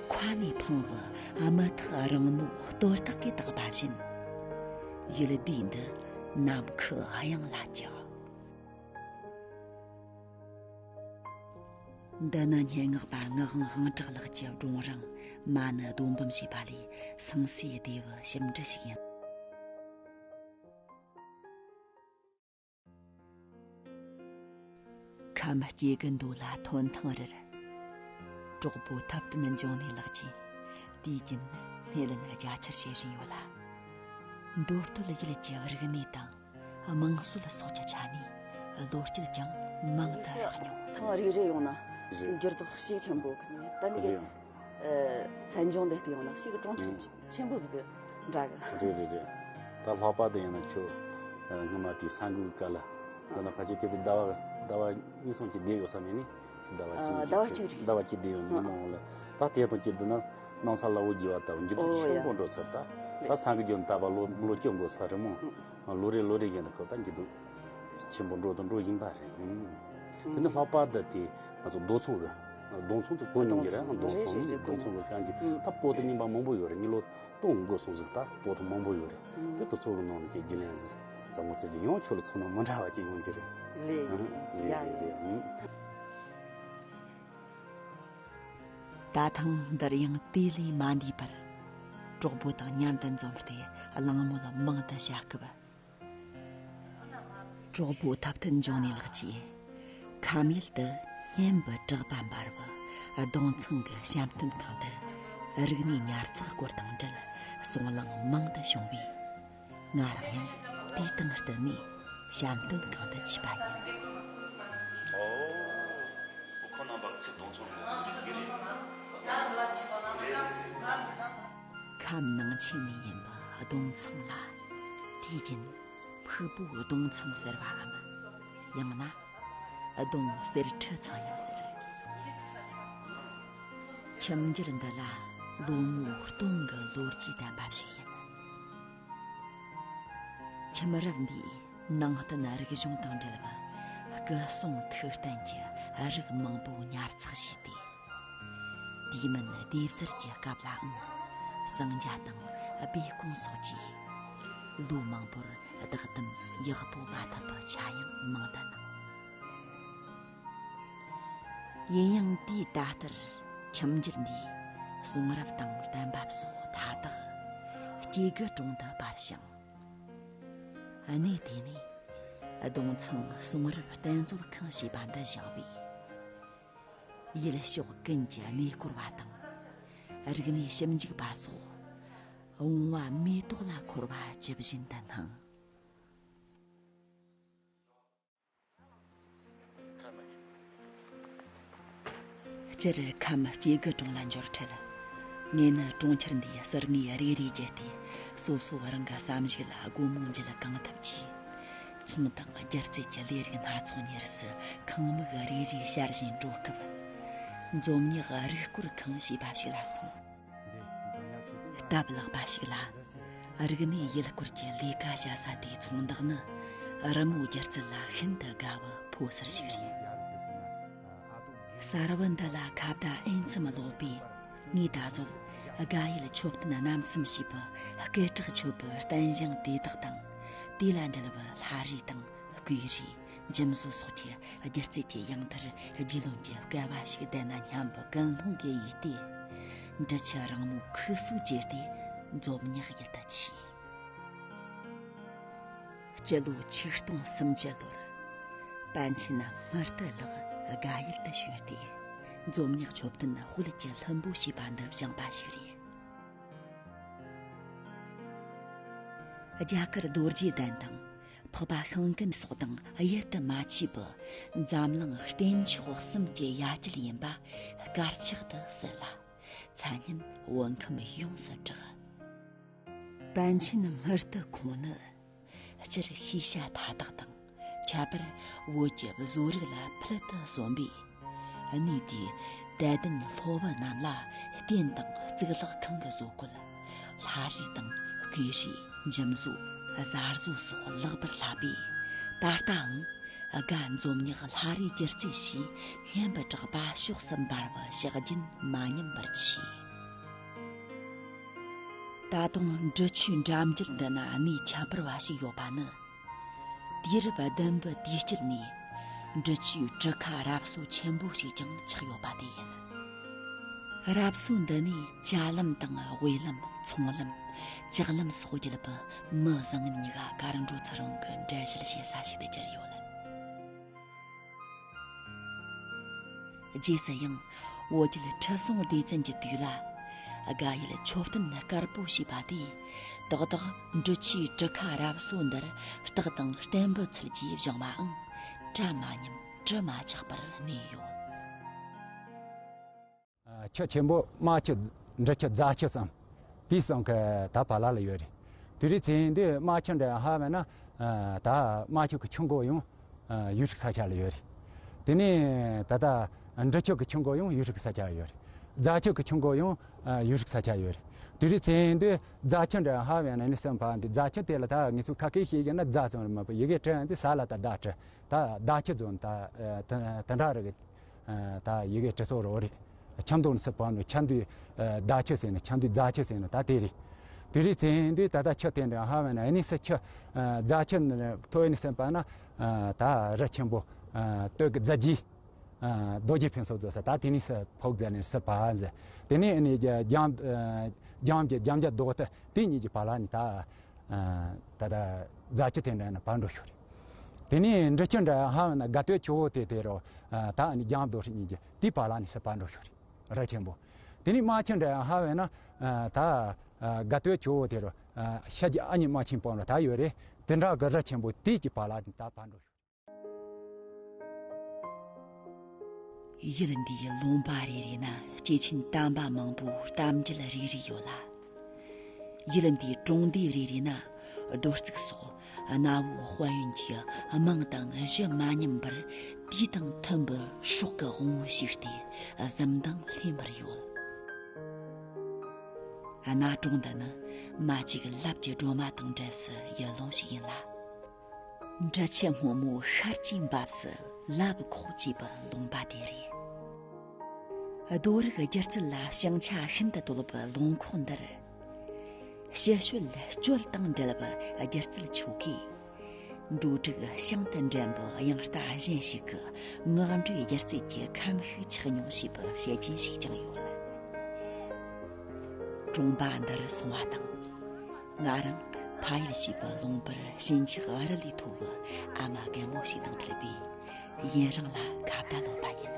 མཁའ་ནས་འཕངས་པའི་དམུ་ཐག་རིང་མོ་གཏོར་བརླག་གིས་བཏགས་པ་བཞིན། ཡུལ་སྡེ་འདི་ནམ་མཁའི་གཡང་ལ་བཀྱགས། འདི་ནི་སྙན་ངག་པ་ངག་དབང་དབང་གྲགས་ལགས་ཀྱི་སྒྲུང་རིང་མ་ཎི་རྡོ་འབུམ་ཞེས་པ་ལས་སང་སེ་སྡེ་བའི་ཞིབ་འབྲི་ཞིག་ཡིན། ཁམས་སྐྱེ་དགུའི་མདོ་ལ་ཐོན་ཐེངས་རེར། གྲོགས་པོ་ཐུབ་བསྟན་འབྱུང་གནས་ལགས་ཀྱིས་དུས་རྒྱུན་སྣེ་ལེན་རྒྱ་ཆེར་བྱེད་བཞིན་ཡོད་ལ། མདོ་སྟོད་ཡུལ་གྱི་རིག་གནས་དང་། དམངས་སྲོལ་སོགས་ཀྱི་ཆ་ནས་བློ་སྐྱེད་ཀྱང་མང་དུ་རག་མྱོང་། ཐེངས་རེ་རེ་ཡོང་ན་རེད། འགྱུར་ལྡོག་ཤུགས་ཆེན་པོ་གི་ནས་ད་ནི་རེད། ཨ། མཚན་ལྗོངས་འདི་བལྟས་ཡོང་ན་ཞིག་གྲོང་ཁྱེར་ཆེན་པོ་ཟིག་གི་འདྲ་གི། རེད་རེད་རེད། ད་ལྷག་པར་དུ་ཡང་ན་ཁྱོད་སྔོན་མ་དེ་ས་འགུལ་སྐབས་ལ་ཡང་ན་ཕལ་ཆེར་དེ་དུས་ཟླ་བ་ཟླ་བ་གཉིས་གསུམ་གྱི་བསྡད་ཡོད་ས་མེད་ནི། ཟླ་བ་གཅིག་ཨ། ཟླ་བ་གཅིག་རེད། ཟླ་བ་གཅིག་བསྡད་ཡོད་ནི་མ་འོངས་ལ་ད་དེ་དང་གཅིག་བསྡུར་ན་གནམ་ས་བླ་འོག་བརྗེ་བ་ལྟ་བུ་འགྱུར་ལྡོག་ཨོ་ཡ། ཆེན་པོ་འགྲོ་ཚར། ད་ད་ས་འགུལ་རྒྱུ་ནི་ད་བར་ལོ་ལོ་བཅུ་འགོར་ཚར་རེད་མོ། ལོ་རེ་ལོ་རེ་བཞིན་དུ་ཁོ་ད་འགྱུར་ལྡོག་ཆེན་པོ་འགྲོ་དང་འགྲོ་བཞིན་པ་རེད། དེ་ནི་ལྷག་པར་དུ་དེ་ང་ཚོ་རྡོ་ཚོང་གི་རྡོ་ཚོང་དུ་གོ་མྱོང་གི་རེད། རྡོ་ཚོང་རེད་རེད་རེད། རྡོ་ཚོང་གི་གང་གི་ད་པོ་ཏི་རྙིང་པ་མང་པོ་ཡོད་རེད། མི་ལོ་སྟོང་འགོར་སོང་ཟིག་ད་པོ་ཏི་མང་པོ་ཡོད་རེད། དེ་དུ་ཚོ་གི་ནང་ནས་ཀྱི་རྒྱུན་ལས་ཟིག་ཟ་མོ་ཚེ་གི་ཡང་ཁྱོད་ལ་ཚོ་ན་མི་འདྲ་བ་ཅིག་ཡོང་གི་རེད། ལེ། ཨ། རེད་ཡ་རེད་ཡ། རེད་ཡ། ད་ཐེངས་འདིར་ཡང་དེ་ལས་མ་འདས་པར་གྲོགས་པོ་དང་མཉམ་དུ་འཛོམས་ཏེ་གླེང་མོལ་མང་དུ་བྱ་སྐབས། གྲོགས་པོ་ཐུབ་བསྟན་འབྱུང་གནས་ལགས་ཀྱིས་ཁམས་ཡུལ་དུ་སྙན་པའི་གྲགས་པ་འབར་བའི་རྡུང་ཚང་གི་བཤམས་སྟོན་ཁང་དུ་རིག་གནས་ཉར་ཚགས་སྐོར་དང་འབྲེལ་གསུང་གླེང་མང་དུ་བྱུང་བས། ང་རང་ཡང་དུས་དང་བསྟུན་ནས་བཤམས་སྟོན་ཁང་དུ་ཆས་པ་ཡིན། ཨོ། ཁོ་རྣམ་པ་ཚིག་གདོང་ཚོར་རེད་ཟེར་གི་རེད། རེད་རེད་རེད། ཁམས་ནང་ཆེན་ནས་ཡིན་པའི་རྡུང་ཚང་ལ་དུས་རྒྱུན་ཕུག་པོའི་རྡུང་ཚང་ཟེར་བའམ། ཡང་ན། ལྡོང་གསེར་ཁྲི་ཚང་ཡང་ཟེར། ཁྱིམ་རྒྱུད་འདི་ལ་ལོ་ངོ་སྟོང་གི་ལོ་རྒྱུས་ལྡན་པ་ཞིག་ཡིན། ཁྱིམ་རབས་འདིས་ནང་བསྟན་རིག་གཞུང་དང་འབྲེལ་བའི་སྐུ་གསུང་ཐུགས་རྟེན་གྱི་རིགས་མང་པོ་ཉར་ཚགས་བྱས་ཏེ། དུས་མིན་ལྡེབས་གསལ་གྱི་སྐབས་ལའང་གསང་རྒྱ་དང་སྦས་སྐུང་སོགས་ཀྱིས་ལོ་མང་པོར་བདག་དམ་ཡག་པོ་མ་ཐུབ་པའི་ཆ་ཡང་མང་དུ་སྣང་། ཡིན་ཡང་དུས་ད་ལྟར་ཁྱིམ་རྒྱུད་འདིའི་གསུང་རབ་དང་གཏན་འབེབས་སོགས་མཐའ་དག་སྐྱེ་རྒུའི་དྲུང་དུ་སྤར་ཞིང་། གནས་དེ་ནས་ལྡོང་ཚང་གསུང་རབ་རྟེན་མཛོད་ཁང་ཞེས་པ་འདི་བཞེངས་པས། ཡུལ་ཕྱོགས་ཀུན་གྱི་གནས་སྐོར་བ་དང་། རིག་གནས་ཞིབ་འཇུག་པ་སོགས་བུང་བ་མེ་ཏོག་ལ་འཁོར་བ་ཇི་བཞིན་དུ་སྣང་། སྤྱིར་ཁམས་སྐྱེ་རྒུ་གྲོང་ལ་འབྱོར་འཕྲལ། ངས་ནི་གྲོང་ཁྱེར་འདིའི་ཟུར་ངོས་རེ་རེ་བརྒྱུད་དེ། སོ་སོ་རང་གི་བསམ་གཞིག་ལ་སྒོ་མོ་འབྱེད་གང་ཐུབ་ཀྱིས། ཚོང་དང་སྒྱུ་རྩལ་གྱི་ལས་རིགས་སྣ་ཚོགས་གཉེར་སུ་ཁང་མིག་རེ་རེ་ཤར་བཞིན་འགྲོ་སྐབས། འཛོམས་ཉག་རིག་སྐོར་ཁང་ཞེས་པ་ཞིག་ལ་སོང་། སྟབས་ལེགས་པ་ཞིག་ལ། རིག་གནས་ཡུལ་སྐོར་གྱི་ལས་ཀ་བྱ་ས་དེའི་ཚོང་བདག་ནི། རི་མོ་སྒྱུ་རྩལ་ལ་ཤིན་ཏུ་དགའ་བའི་ཕོ་གསར་ཞིག་རེད། གསར་བུ་འདི་ལ་ཁ་བརྡ་ཨེན་ཙམ་ཀློག་པས། ངས་ད་གཟོད་དགའ་ཡུལ་མཆོད་རྟེན་རྣམ་གསུམ་ཞེས་པའི་སྐད་གྲགས་ཆོད་པའི་རྟེན་བཞེངས་དེ་དག་དང་། དེ་ལ་འབྲེལ་བའི་ལྷ་རིས་དང་། བརྐོས་རིས། འཇིམ་བཟོ་སོགས་ཀྱི་སྒྱུ་རྩལ་གྱི་ཡང་ཐར་རྒྱུས་ལོན་གྱི་སྐལ་བ་ཞིག་ལྡན་ན་སྙམ་པའི་ཀུན་སློང་གིས་ཡིད་དེ། འབྲི་ཆུ་རིང་མོའི་ཁུག་སོ་བརྗེས་ཏེ་འཛོམས་ཉག་ཡུལ་དུ་ཆས། སྤྱི་ལོ་ཆིག་སྟོང་སུམ་ཅུ་ལོར་པཎ་ཆེན་སྨྲི་ཏི་ལགས་དགའ་ཡུལ་དུ་བྱོན་ཏེ། འཛོམས་ཉག་མཆོད་རྟེན་དཔལ་གྱི་ལྷུན་པོ་ཞེས་པ་འདི་བཞེངས་པ་ཞིག་རེད། རྒྱ་གར་རྡོ་རྗེ་གདན་དང་། འཕགས་པ་ཤིང་ཀུན་སོགས་དང་དབྱེར་དུ་མ་མཆིས་པའི་འཛམ་གླིང་རྟེན་མཆོག་གསུམ་གྱི་ཡ་གྱལ་ཡིན་པ་དཀར་ཆག་ཏུ་གསལ་ལ། མཚན་སྙན་བོད་ཁམས་ཡོངས་སུ་གྲགས། པཎ་ཆེན་སྨྲི་ཏི་ཁོང་ནི། སྤྱིར་ཤེས་བྱ་མཐའ་དག་དང་། ཁྱད་པར་བོད་ཀྱི་བཟོ་རིག་ལ་ཕུལ་དུ་སོན་པས། གནས་དེའི་དད་ལྡན་སློབ་བུ་རྣམས་ལ་རྟེན་དང་གཙུག་ལག་ཁང་གི་བཟོ་བཀོད། ལྷ་རིས་དང་བརྐོས་རིས། འཇིམ་བཟོ། གཟའ་བཟོ་སོགས་ལེགས་པར་བསླབས་པས། ད་ལྟའང་དགའ་འཛོམས་ཉག་ལྷ་རིས་སྒྱུ་རྩལ་ཞེས་སྙན་པའི་གྲགས་པ་ཕྱོགས་སུ་འབར་བའི་ཕྱག་རྒྱུན་མ་ཉམས་པར་མཆིས། ད་དུང་འབྲི་ཆུའི་འགྲམ་རྒྱུད་འདི་ན་གནས་ཁྱད་པར་བ་ཞིག་ཡོད་པ་ནི། དུས་རབས་བདུན་པའི་དུས་དཀྱིལ་ནས་འབྲི་ཆུའི་གྲུ་ཁ་རབ་གསོ་ཆེན་པོ་ཞིག་ཀྱང་ཆགས་ཡོད་པ་དེ་ཡིན། རབ་གསོ་འདི་ནས་ཇ་ལམ་དང་དབུས་ལམ། ཚོང་ལམ། ལྕགས་ལམ་སོགས་བརྒྱུད་པའི་མི་བཟང་ངན་གཉིས་ཀ་གར་འགྲོ་ཚུར་འོང་གི་འགྲུལ་བཞུད་བྱེད་ས་ཞིག་ཏུ་གྱུར་ཡོད། རྗེས་སུ་ཡང་བོད་རྒྱལ་ཁྲི་སྲོང་ལྡེ་བཙན་གྱི་དུས་ལ་དགའ་ཡུལ་མཆོད་རྟེན་དཀར་པོ་ཞེས་པ་དེས་ཏག་ཏག་འབྲི་ཆུའི་གྲུ་ཁ་རབ་གསོ་འདིར་རྟགས་དང་བརྟན་པོའི་ཚུལ་གྱིས་བཞེངས་པའང་གྲ་མ་ཉམས་གྲི་མ་ཆག་པར་གནས་ཡོད། ཆུ་ཆེན་པོ་རྨ་ཆུ། འབྲི་ཆུ། རྫ་ཆུ་གསུམ། དེའི་གསུམ་གི་ད་བར་ལ་ལ་ཡོད་རེད། དེ་རིང་ཚེ་འདི་རྨ་ཆུ་འདྲ་ཧ་བས་ན། ད་རྨ་ཆུ་གི་ཆུ་འགོ་ཡང་ཡུལ་ཤུགས་ས་ཆ་ལ་ཡོད་རེད། དེ་ནས་ད་ལྟ་འབྲི་ཆུ་གི་ཆུ་འགོ་ཡང་ཡུལ་ཤུགས་ས་ཆ་ཡོད་རེད། རྫ་ཆུ་གི་ཆུ་འགོ་ཡང་ཡུལ་ཤུགས་ས་ཆ་ཡོད་རེད། དེ་རིང་ཚེ་འདི་རྫ་ཆུ་འདྲ་ཧ་བས་ན་ནི་སེམས་ཕ་འདི་རྫ་ཆུ་དེ་ལ་ད་ངེད་ཚོ་ཁ་སྐད་ཤེས་ཀྱི་ན་རྫ་ཙམ་རེད་མ་གཏོགས་ཡི་གེ་བྲིས་ཡང་དེ་ས་ལ་ད་ཟླ་བྲིས། ད་ཟླ་ཆུ་ཟོ་ནི་ད་དེ་འདྲ་རེད་གི། ད་ཡི་གེ་བྲི་སྲོལ་རོ་རེད། ཆབ་མདོ་ནས་སུ་བབས་ནོ་ཆབ་མདོའི་ཟླ་ཆུ་ཟེར་ནི་ཆབ་མདོའི་རྫ་ཆུ་ཟེར་ནི་ད་དེ་རེད། དེ་རེད་ཚེ་འདི་ད་ལྟ་ཆུ་དེ་འདྲ་ཧ་བས་ན་ཨ་ནི་སུ་ཆུ་རྫ་ཆུ་ནི་མཐོ་ཨ་ནི་སེམས་པ་ན་ད་རི་ཆེན་པོ་སྟོད་ཀྱི་རྫ་རྗེས་རྡོ་རྗེ་ཕུན་སུམ་ཚོགས་ས་ད་དེ་ནས་སུ་ཕོག་ཟེར་ནི་སུ་བབས་ཟེར། དེ་ནས་ཨ་ནི་རྒྱམ་རྒྱམ་གྱི་རྒྱམ་རྒྱ་རྡོ་ཏི་དེ་གཉིས་ཀྱི་བར་ལ་ནི་ད། ད་ལྟ་རྫ་ཆུ་དེ་འདྲ་ན་བར་འགྲོ་ཤོར་རེད། དེ་ནས་འབྲི་ཆུ་འདྲ་ཧ་བས་ན་དགའ་སྟོད་ཆུ་བོ་དེ་དེ་རུ་ད་ནི་རྒྱང་རྡོ་ཧྲི་གཉིས་ཀྱི་དེའི་བར་ལ་ནི་སུ་བར་འགྲོ་ཤོར་རེད། རི་ཆེན་པོ། དེ་ནས་རྨ་ཆུ་འདྲ་ཧ་བས་ན་ད་དགའ་སྟོད་ཆུ་བོ་དེ་རུ་ཤར་གྱི་ཨ་མྱེས་རྨ་ཆེན་སྤང་རུ་ད་ཡོད་རེད། དེ་འདྲ་གི་རི་ཆེན་པོ་དེ་གྱི་བར་ལ་ནི་ད་བར་འགྲོ་ཤོར་རེད། ཡུལ་འདིའི་ལུང་པ་རེ་རེ་ན་སྐྱེས་ཆེན་དམ་པ་མང་པོའི་གཏམ་རྒྱུད་རེ་རེ་ཡོད་ལ། ཡུལ་འདིའི་གྲོང་སྡེ་རེ་རེ་ན་རྡོ་རྩིག་སོགས་གནའ་བོའི་དཔལ་ཡོན་གྱི་རྨང་དང་གཞི་མ་ཉམས་པར་དུས་དང་མཐུན་པར་སྲོག་གི་དབང་པོ་ཞུགས་ཏེ་གཟི་མདངས་ལྷམ་མེར་ཡོད། གནའ་གྲོང་འདི་ནི་མ་གཅིག་ལབ་ཀྱི་སྒྲོན་མ་དང་འབྲེལ་སྲིད་ཡུལ་ལུང་ཞིག་ཡིན་ལ། འབྲི་ཆུ་སྔོན་མོ་ཤར་གྱི་འབབས་སུ་ལབ་ཁོག་ཅེས་པའི་ལུང་པ་དེ་རེད། རྡོ་རིག་སྒྱུ་རྩལ་ལ་བྱང་ཆ་ཤིན་ཏུ་དོད་པའི་ལུང་ཁོག་འདིར། ཞི་དཔྱོད་སྤྱོད་དང་འབྲེལ་བའི་སྒྱུ་རྩལ་ཆོ་གས། འགྲོ་དྲུག་ཤིན་ཏུ་འགྲན་པའི་དབྱངས་རྟ་གཞན་ཞིག་གི་ངག་འགྲོའི་སྒྱུ་རྩལ་གྱི་ཁམས་ཤིག་ཆགས་མྱོང་ཞེས་པའི་བཤད་རྒྱུན་ཞིག་ཀྱང་ཡོད། གྲོང་པ་འདིར་སོང་བ་དང་། ང་རང་ཕ་ཡུལ་ཞེས་པའི་ལུང་པར་ཞེན་ཆགས་རི་ལས་མཐོ་བའི་ཨ་མ་རྒན་མོ་ཞིག་དང་འཕྲད་པས་ཡུན་རིང་ལ་ཁ་བརྡ་ལོབས་པ་ཡིན།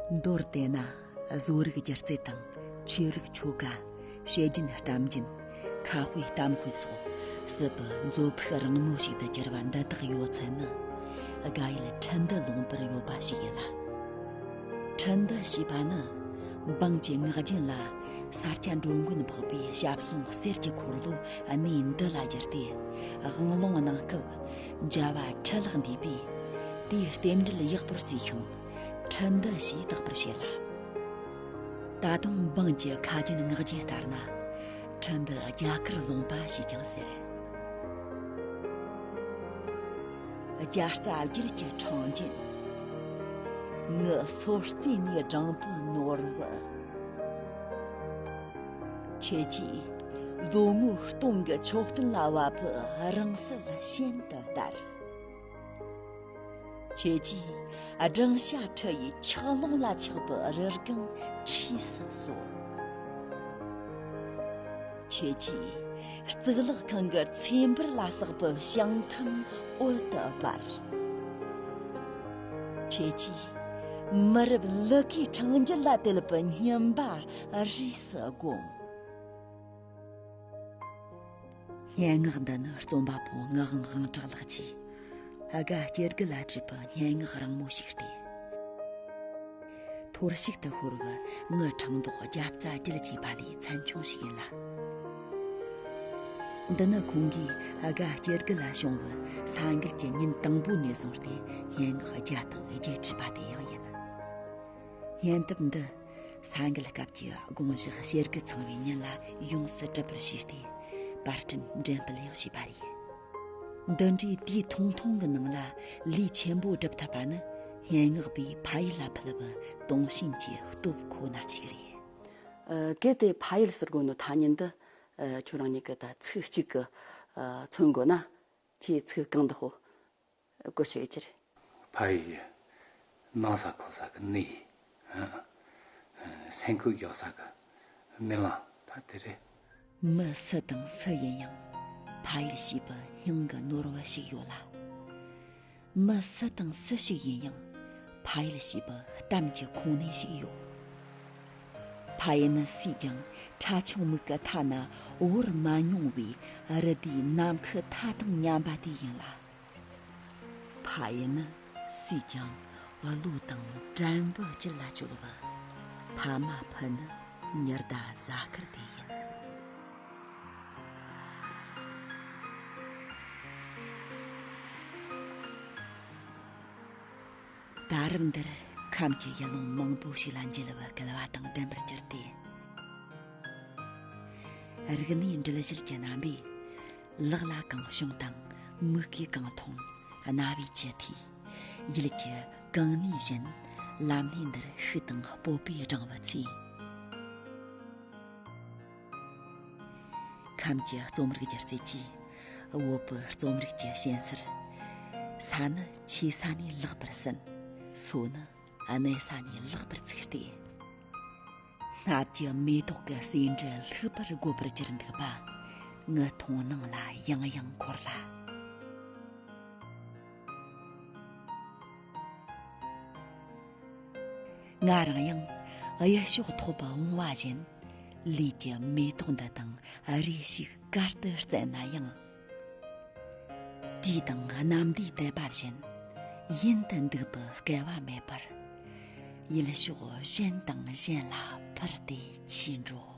མདོར་བསྡུས་ན། བཟོ་རིག་སྒྱུ་རྩལ་དང་ཆོས་རིག་ཆོ་ག། བཤད་རྒྱུན་གཏམ་རྒྱུད། ཁ་དཔེ་གཏམ་དཔེ་སོགས་སྲིད་པའི་མཛོད་ཕུགས་རིང་མོ་ཞིག་ཏུ་གྱུར་བ་འདི་དག་ཡོད་ཚད་ནི། དགའ་ཡུལ་ཁྲི་འདུ་ལུང་པར་ཡོད་པ་ཞིག་ཡིན་ལ། ཁྲི་འདུ་ཞེས་པ་ནི། འབངས་ཀྱི་ངག་རྒྱུན་ལ། ས་སྐྱ་འགྲོ་མགོན་འཕགས་པའི་ཞབས་ཟུང་གསེར་གྱི་འཁོར་ལོ་གནས་འདི་ལ་བསྒྱུར་ཏེ། དབང་ལུང་གནང་སྐབས། མཇལ་བ་ཁྲི་ལྷག་འདུས་པས། དེའི་རྟེན་འབྲེལ་ཡག་པོར་བརྩིས་ཤིང་། ཁྲི་འདུ་ཞེས་བཏགས་པར་བཤད་ལ། ད་དུང་འབངས་ཀྱི་ཁ་རྒྱུན་ངག་རྒྱུན་ལྟར་ན། ཁྲི་འདུ་རྒྱ་གར་ལུང་པ་ཞེས་ཀྱང་ཟེར། རྒྱ་རྩ་བརྒྱད་ཀྱི་འཕྲེང་རྒྱུད། ངུ་སོ་རྩེ་ནས་སྦྲང་བུ་ནོར་བུ། ཁྱེད་ཀྱིས་ལོ་ངོ་སྟོང་གི་མཆོད་རྟེན་ལ་བབ་པའི་རིང་བསྲེལ་ཤིན་ཏུ་དར། ཁྱེད་ཀྱིས་སྦྲང་ཤ་ཁྲི་ཡི་འཁྱགས་ཀླུང་ལ་ཆགས་པའི་རི་སྒང་འཁྲིས་སུ་གསོལ། ཁྱེད་ཀྱིས་གཙུག་ལག་ཁང་གི་ཚེ་འབར་ལ་བསགས་པའི་ཞིང་ཁམས་འོད་དུ་འབར། ཁྱེད་ཀྱིས་མི་རབས་ལུ་གུའི་འཕྲེང་རྒྱུད་ལ་དད་པའི་སྙིམ་པ་རིས་སུ་བསྒོམ། སྙན་ངག་འདི་ནི་རྩོམ་པ་པོ་ངག་དབང་དབང་གྲགས་ལགས་ཀྱིས་དགའ་སྐྱེ་དགུ་ལ་བྲིས་པའི་སྙན་ངག་རིང་མོ་ཞིག་སྟེ། ཐོར་ཞིག་ཏུ་ཤོར་བའི་ངུ་ཕྲེང་རྡོག་བརྒྱ་རྩ་བརྒྱད་ཅེས་པ་ལས་ཚན་ཆུང་ཞིག་ཡིན་ལ། འདི་ནི་ཁོང་གིས་དགའ་སྐྱེ་དགུ་ལ་བྱུང་བའི་ས་འགུལ་གྱི་ཉིན་དང་པོ་ནས་བཟུང་སྟེ་སྙན་ངག་བརྒྱ་དང་བརྒྱད་བྲིས་པ་དེ་ཡང་ཡིན། སྙན་དེབ་འདི་ས་འགུལ་སྐབས་ཀྱི་དགོངས་ཞག་ཞེ་དགུ་ཚང་བའི་ཉིན་ལ་ཡོངས་སུ་གྲུབ་པར་བྱས་ཏེ་པར་སྐྲུན་འགྲེམས་སྤེལ་ཡང་བྱས་པ་རེད། འདི་འདྲའི་དུས་ཐུང་ཐུང་གི་ནང་ལ་ལས་ཆེན་པོ་སྒྲུབ་ཐུབ་པ་ནི་སྙན་ངག་པའི་ཕ་ཡུལ་ལ་ཕུལ་བའི་དུང་ཞེན་གྱི་སྟོབས་ཁོ་ན་ཞིག་རེད། ཨ། གལ་ཏེ་ཕ་ཡུལ་ཟེར་དགོས་ནོ་ཐ་སྙད་འདི། ཨ། ཁྱོད་རང་ཉིད་ཀྱིས་ད་ཚིག་གཅིག་གིས། ཨ། མཚོན་དགོས་ན། ཁྱེད་ཚིག་གང་འདི་ཧོ་བཀོལ་ཤེས་ཀྱི་རེད། ཕ་ཡུལ་གྱི་ནང་ས་ཁོག་ས་གི་གནས། ཨ། སེམས་ཁུག་རྒྱག་ས་གི་རྨི་ལམ་ད་དེ་རེད། མི་སུ་དང་སུ་ཡིན་ཡང་ཕ་ཡུལ་ཞེས་པའི་སྙིང་གི་ནོར་བུ་ཞིག་ཡོད་ལ། མི་སུ་དང་སུ་ཞིག་ཡིན་ཡང་ཕ་ཡུལ་ཞེས་པའི་གཏམ་གྱི་ཁུངས་སྣེ་ཞིག་ཡོད། ཕ་ཡུལ་ནི་སུས་ཀྱང་ཁྲ་ཆུང་མིག་གི་མཐའ་ན་བོར་མ་མྱོང་བའི་རི་དེའི་ནམ་མཁའི་མཐའ་དང་མཉམ་པ་དེ་ཡིན་ལ། ཕ་ཡུལ་ནི་སུས་ཀྱང་བློ་དང་དྲན་པའི་དཀྱིལ་ལ་བཅོལ་བའི་ཕ་མ་ཕུ་ནུ་ཉི་ཟླ་གཟའ་སྐར་དེ་ཡིན། ད་རབས་འདིར་ཁམས་ཀྱི་ཡུལ་ལུང་མང་པོ་ཞིག་ལ་མཇལ་བའི་སྐལ་བ་དང་ལྡན་པར་གྱུར་ཏེ། རིག་གནས་འགྲུལ་བཞུད་ཀྱི་རྣམ་པས། ལག་ལ་གང་ཤོང་དང་མིག་གིས་གང་མཐོང་། རྣ་བས་ཅི་ཐོས། ཡིད་ཀྱིས་གང་ནུས་བཞིན་ལམ་སྣེ་འདིར་ཤུགས་དང་སྤོབས་པས་བགྲང་བའི་ཚེ། ཁམས་ཀྱི་རྩོམ་རིག་སྒྱུ་རྩལ་གྱིས་བོད་པའི་རྩོམ་རིག་གི་ཞན་སར། ས་ནི་ཆེ་ས་ནས་ལེགས་པར་ཟིན། སོ་ནི་གནས་ས་ནས་ལེགས་པར་ཚིག་སྟེ། སྣབས་ཀྱི་མེ་ཏོག་གི་ཟེའུ་འབྲུ་ལྷུག་པར་དགོད་པར་གྱུར་འདུག་པ། ངའི་མཐོང་སྣང་ལ་ཡང་ཡང་འཁོར་ལ། ང་རང་ཡང་གཡུ་ཕྱོགས་ཐོག་པའི་བུང་བ་བཞིན། ལུས་ཀྱི་མེ་ཏོག་འདི་དང་རེ་ཞིག་གར་དུ་བརྩེན་ན་ཡང་། དུས་དང་གནམ་བདེའི་དད་པ་བཞིན། ཡུན་དུ་འདུག་པའི་སྐལ་བ་མེད་པར། ཡུལ་ཕྱོགས་གཞན་དང་གཞན་ལ་འཕུར་ཏེ་ཆས་འགྲོ།